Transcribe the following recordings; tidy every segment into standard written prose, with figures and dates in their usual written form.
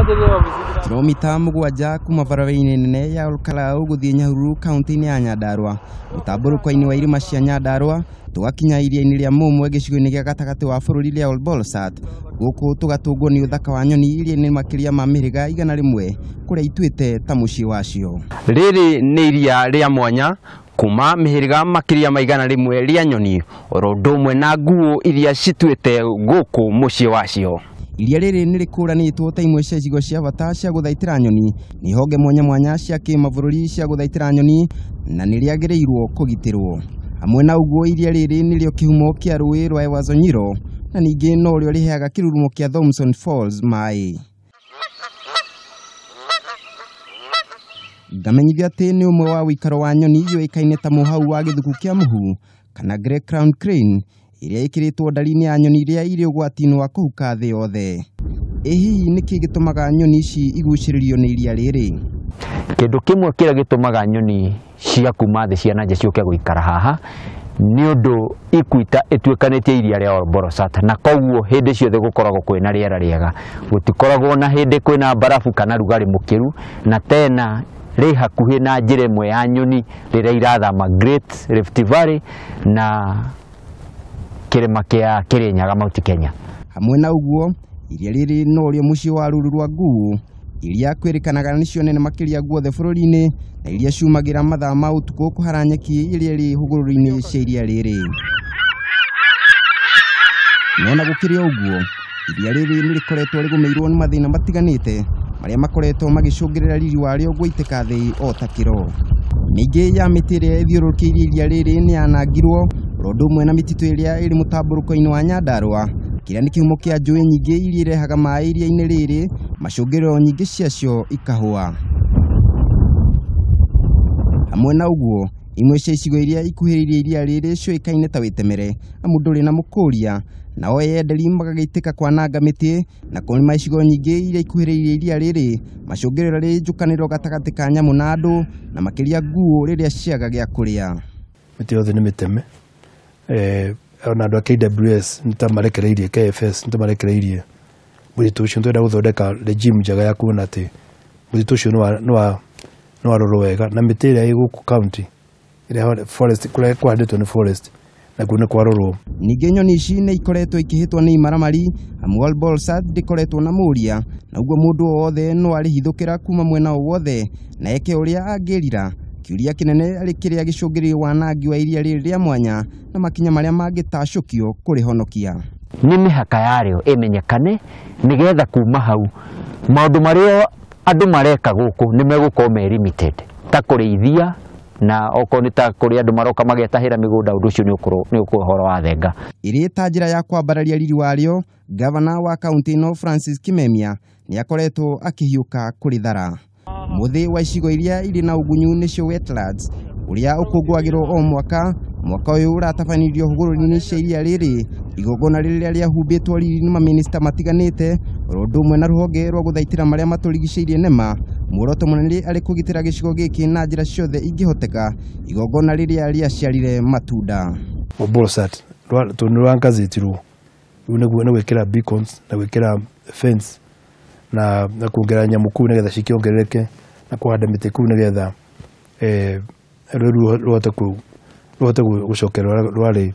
Kilomita 7 kuma barabara-inĩ nene ya Olkalau gũthiĩ Nyahururu kaunti-inĩ ya Nyandarua, mũtambũrũko-inĩ wa irĩma cia Nyandarua tũgakinya iria-inĩ rĩa Mũmwe gĩcigo-inĩ gĩa gatagatĩ wa bũrũri rĩa Olbolosat. Gũkũ tũgatũngwo nĩ ũthaka wa nyoni iria nĩ makĩria ma mĩhĩrĩga 100 kũrĩa ituĩte ta mũciĩ wacio. Rĩrĩ nĩ iria rĩa mwanya kuma mĩhĩrĩga makĩria ma 100 rĩa nyoni oro ũndũ ũmwe na nguo iria cituĩte gũkũ mũciĩ wacio. Iria rĩrĩ nĩ rĩkũranĩtwo ta imwe cia icigo cia bata cia gũthaitĩra nyoni, nĩ honge mwanya mwanya cia kĩmabũrũri cia gũthaitĩra nyoni na nĩ rĩagĩrĩirwo kũgitĩrwo. Hamwe na ũguo iria rĩrĩ nĩrĩo kĩhumo kĩa rũĩ rwa Ewaso Nyiro na ningĩ no rĩo rĩheaga kĩrurumo kĩa Thomson Falls maĩ. Ngamenyithio atĩ nĩ ũmwe wa ũikaro wa nyoni yũĩkaine ta mũhau wa gĩthuku kĩa mũhu kana Grey Crown Crane ĩrĩa ĩkĩrĩtwo ndari-inĩ ya nyoni iria irĩ ũgwati-inĩ wa kũhuka thĩ yothe. Ĩ hihi nĩkĩ gĩtũmaga nyoni ici igucĩrĩrio nĩ iria rĩrĩ? Kĩndũ kĩmwe kĩrĩa gĩtũmaga nyoni cia kuma thĩ cia na nja ciũke gũikara haha nĩ ũndũ Equator ĩtuĩkanĩtie iria rĩa Olbolosat, na koguo hĩndĩ ciothe gũkoragwo kwĩna rĩera rĩega, gũtikoragwo na hĩndĩ kwĩna barabu kana rugarĩ mũkĩru, na tena rĩ hakuhĩ na njĩra ĩmwe ya nyoni rĩrĩa irathama Great Rift Valley na kĩrĩma kĩa Kĩrĩnyaga Mount Kenya. Hamwe na ũguo iria rĩrĩ no rĩo mũciĩ wa rũru rwa nguũ iria kwĩrĩkanaga nĩcio nene makĩria guothe bũrũri-inĩ na iria ciumagĩra mathaa ma ũtukũ kũhara nyeki iria ĩrĩ hũgũrũrũ-inĩ cia iria rĩrĩ. No na gũkĩrĩ ũguo iria rĩrĩ nĩ rĩkoretwo rĩgũmĩirwo nĩ mathĩna matiganĩte marĩa makoretwo magĩcũngĩrĩra riri warĩo gũitĩka thĩ o ta kĩro. Mĩingĩ ya mĩtĩ ĩrĩa ĩthiũrũrũkĩirie iria rĩrĩ nĩ yanangirwo oro ũndũ ũmwe na mĩtitũ ĩrĩa ĩrĩ mũtambũrũko-inĩ wa Nyandarua kĩrĩa nĩ kĩhumo kĩa njũĩ nyingĩ iria irehaga maĩ iria-inĩ rĩrĩ, macũngĩrĩro nyingĩ ciacio ikahũa. Hamwe na ũguo imwe cia icigo iria ikuhĩrĩirie iria rĩrĩ ciũĩkaine ta Wĩtemere amu ndũrĩ na mũkũria, nao eyenderi magagĩitĩka kwananga mĩtĩ na kũrĩma icigo nyingĩ iria ikuhĩrĩirie iria rĩrĩ, macũngĩrĩro rĩ njũkanĩrĩro gatagatĩ ka nyamũ na andũ na makĩria nguũ rĩrĩa ciaga gĩa kũrĩa. Mĩtĩ yothe nĩ mĩteme, ona andũ a KWS nĩ ta marekereirie, KFS nĩ ta marekereirie mũtitũ ũcio. Nĩtũrenda gũthondeka regime njega ya kuona atĩ mũtitũ ũcio nĩ warorwo wega, na mĩtĩ ĩrĩa ĩ gũkũ county ĩrĩa forest kũrĩa kũhandĩtwo nĩ forest nakuo nĩ kwarorwo. Ningĩ nyoni ici nĩ ikoretwo ikĩhĩtwo nĩ imaramari amu Olbolosat ndĩkoretwo na mũria, na ũguo mũndũ o wothe no arĩhithũkĩra kuma mwena o wothe na eke ũrĩa angĩrira. Kĩũria kĩnene arĩ kĩrĩa gĩcũngĩrĩirie wanangi wa iria rĩrĩ rĩa mwanya na makinya marĩa mangĩtacũkio kũrĩhonokia. Nĩ mĩhaka yarĩo ĩmenyekane nĩgetha kuma hau maũndũ marĩa andũ mareka gũkũ nĩ megũkorwo me limited, ta kũrĩithia na okorwo nĩ ta kũrĩ andũ maroka magetahĩra mĩgũnda, ũndũ ũcio nĩ ũkorwo ũhoro wa thenga. Ĩrĩ ta njĩra ya kwambararia riri warĩo, gavana wa kaunti ĩno Francis Kimemia nĩ akoretwo akĩhiũka kũrĩthara. Mũthĩ wa icigo iria irĩ na ũgunyu nĩcio wetlands ũrĩa ũkũngũagĩrwo o mwaka, mwaka ũyũ ũratabanĩrio hũgũrũrũ-inĩ cia iria rĩrĩ, igongona rĩrĩa rĩahumbĩtwo riri nĩ mamĩnĩsta matiganĩte oro ũndũ ũmwe na rũhonge rwa gũthaitĩra marĩa matũrigicĩirie NEMA. Muoroto mũnene arĩ kũgitĩra gĩcigo gĩkĩ na njĩra ciothe ingĩhoteka, igongona rĩrĩa rĩaciarire matunda. Olbolosat tondũ nĩ rwangathĩtirwo rĩu nĩguo nĩ gwĩkĩra beacons na gwĩkĩra fence na kuongerera nyamũ kũu nĩgetha cikĩongerereke na kũhanda mĩtĩ kũu nĩgetha rũĩ rũhote gũcokerera rwarĩ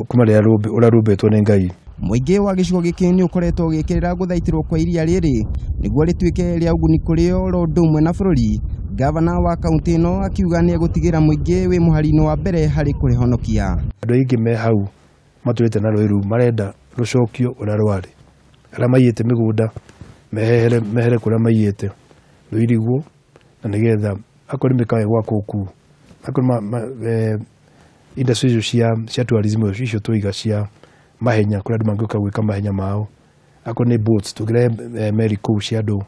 kuma rĩrĩa ũrĩa rũmbĩtwo nĩ Ngai. Mũingĩ wa gĩcigo gĩkĩ nĩ ũkoretwo ũgĩkĩrĩra gũthaitĩrwo kwa iria rĩrĩ nĩguo rĩtuĩke rĩa ũguni kũrĩ oro ũndũ ũmwe na bũrũri. Gavana wa kaunti ĩno akiuga nĩ egũtigĩra mũingĩ wĩ mũhari-inĩ wa mbere harĩ kũrĩhonokia. Andũ aingĩ me hau matũrĩte na rũĩ rũu marenda rũcokio ũrĩa rwarĩ, arĩa maiyĩte mĩgũnda mehere kũrĩa maiyĩte rũirigwo, na nĩgetha akorwo nĩ mĩkawa ĩgwakwo kũu, akorwo industry icio cia tourism icio tũiga cia mahenya kũrĩa andũ mangĩũka gwĩka mahenya mao, akorwo nĩ boats tũngĩrehe meri kũu cia andũ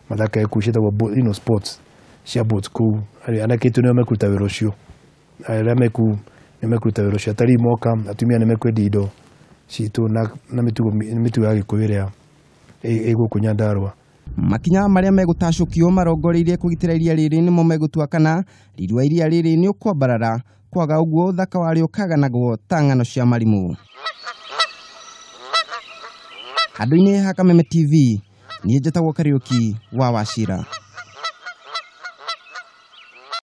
mathake kũu ciĩtagwo sports cia boats kũu, anake aitũ nĩo mekũruta wĩra ũcio, arĩa me kũu nĩ mekũruta wĩra ũcio, atarii moka atumia nĩ mekwendia indo citũ na mĩtugo ya Gĩkũyũ ĩrĩa ĩ gũkũ Nyandarua. Makinya marĩa megũtacũkio marongoreirie kũgitĩra iria rĩrĩ nĩmo megũtua kana riri wa iria rĩrĩ nĩ ũkwambarara, kwaga ũguo ũthaka warĩo ũkaganagwo ta ng'ano cia marimũ. Handũ-inĩ ha Kameme TV, Niĩ njĩtagwo Kariũki wa Wachira.